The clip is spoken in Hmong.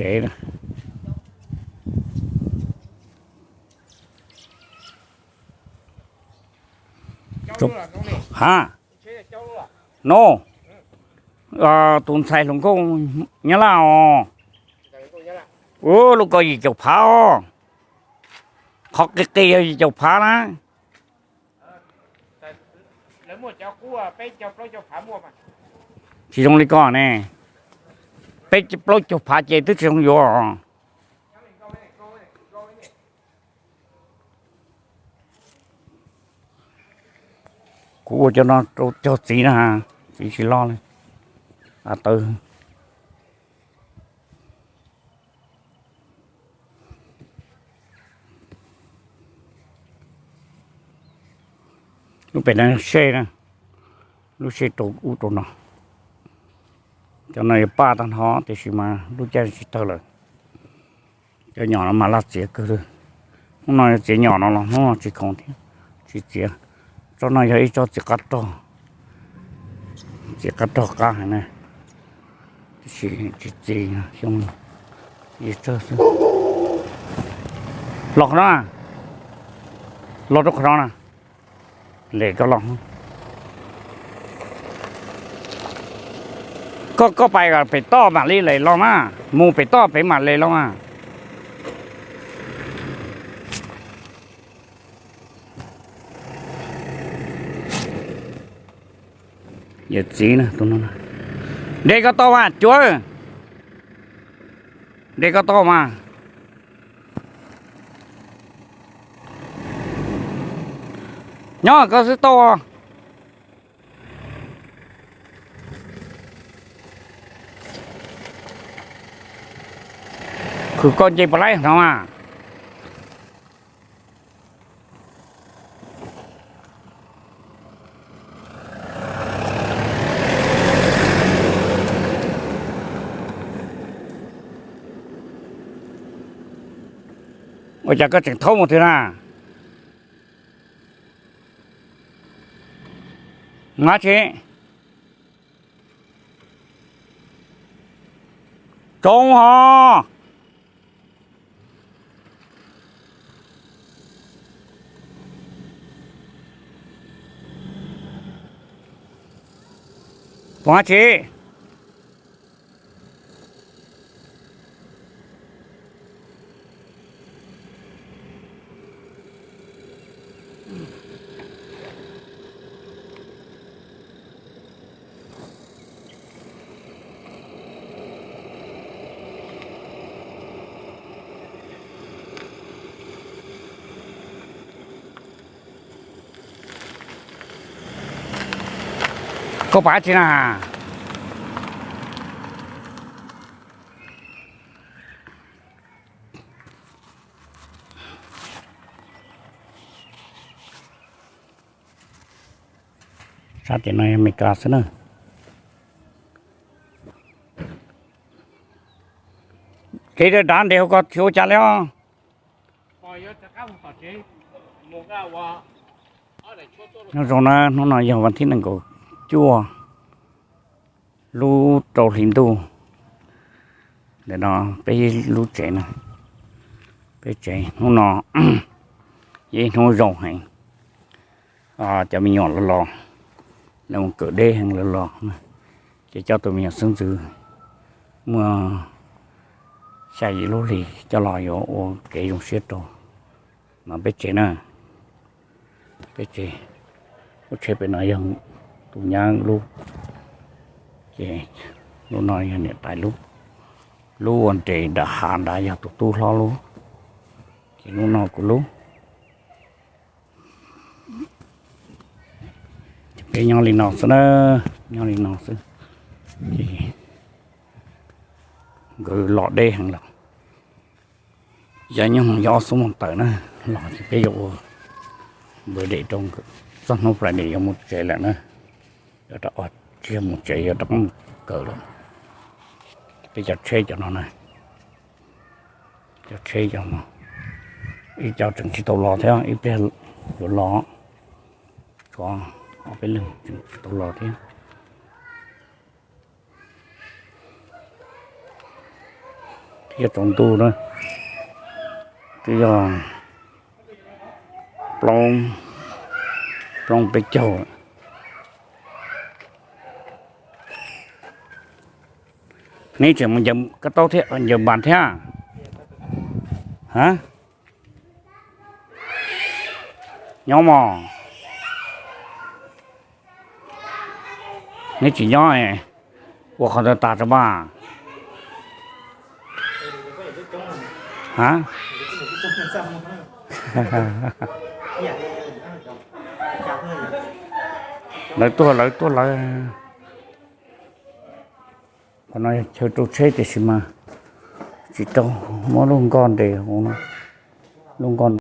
Tsev. Ha, no, tus ntxhais hluas nkauj Nyab Laj os. Ua lub ko yim caum phav os. Qhov qis qis yog yim caum phav na. Tsis zoo li ko ne. Peb plaub caug phav ces twb tsis zoo yuav. Kuv ua cov no rau cog txiv na, txiv tsis loj li. A, tawv. Lub pem no sej na, lub sej rau ub rau no. Cov no yuav paj tag nrho tiam sis mas lub caij tsis tawg lawm. Cov nyom no mas laj txiav kawg li. Hnub no yuav txiav nyom no los hnub no tsis khoom thiab, tsis txiav. Tsob no yog ib tsob txiv qab rog, txiv qab rog qab heev na, tiam sis tsis txiv, xyoo txiv tsawg xwb. Los qhov no, los rau qhov no na. Lem koj los. Koj, koj pais pem toj mam li lem los mas, mus pem toj pem mam lem los mas. Yawm txiv na, tus no, de koj tau mas cuav, de koj tau mas. Nyob koj xwb tau. Khwv koj nce puas laib no mas. Ua cas koj tseem thaub mus twg na? Mus dab tsi? Tsoo hos. Mus dab tsi? Koj pab tsi na? Sab tim no yog Amelikas xwb na. Kev dav dav nres hauv ko tsis ua cas li os. Nyob zoo na, hnub no yog vas thib nees nkaum cuaj lub rau hli ntuj. Ntawm no peb lub tsev na, peb tsev hnub no yog ib hnub zoo heev. Cov me nyuam los los, lawv mus kawm deb heev los los, ces coj tus me nyuam xeeb ntxwv muaj xya yim lub hlis coj los yuav ua kev zoo siab rau. No peb tsev na, peb tsev, lub tsheb pem no yog tus nyab lub, ces lub no yog niam tais lub, lub ua nres nram hav nrad yog tus tub hlob lub, ces lub no kuv lub. Ces peb nyob li no xwb na, nyob li no xwb. Ces nkawd los deb heev lawm. Yav nyoog yog ob xuab moos tawm na, los ces peb yuav ua npawg dam rau nkawd, txog hnub Friday yuav mus tsev lawm na. Yuav rov qab tsis yog mus tsev, yuav rov qab mus kawm lawm. Peb cov tsheb cov no na, cov tsheb cov no, ib co tseem tsis tau los thiab, ib pliag yuav los, tshuav ob peb leeg tseem tsis tau los thiab. Yog tsaus ntuj na, twb yog plaub, plaub peb caug. Neb tseem mus ncaws kab taub thiab ncaws npas thiab? Ha? Nyob mog. Neb tsis nyob, ua qhov ntawd tas tso mas. Ha? Lawv tuaj lawv tuaj lawv. Qhov no chaw rau tsheb tiam sis mas tsis tau, muab lub nkoj ntes, lub nkoj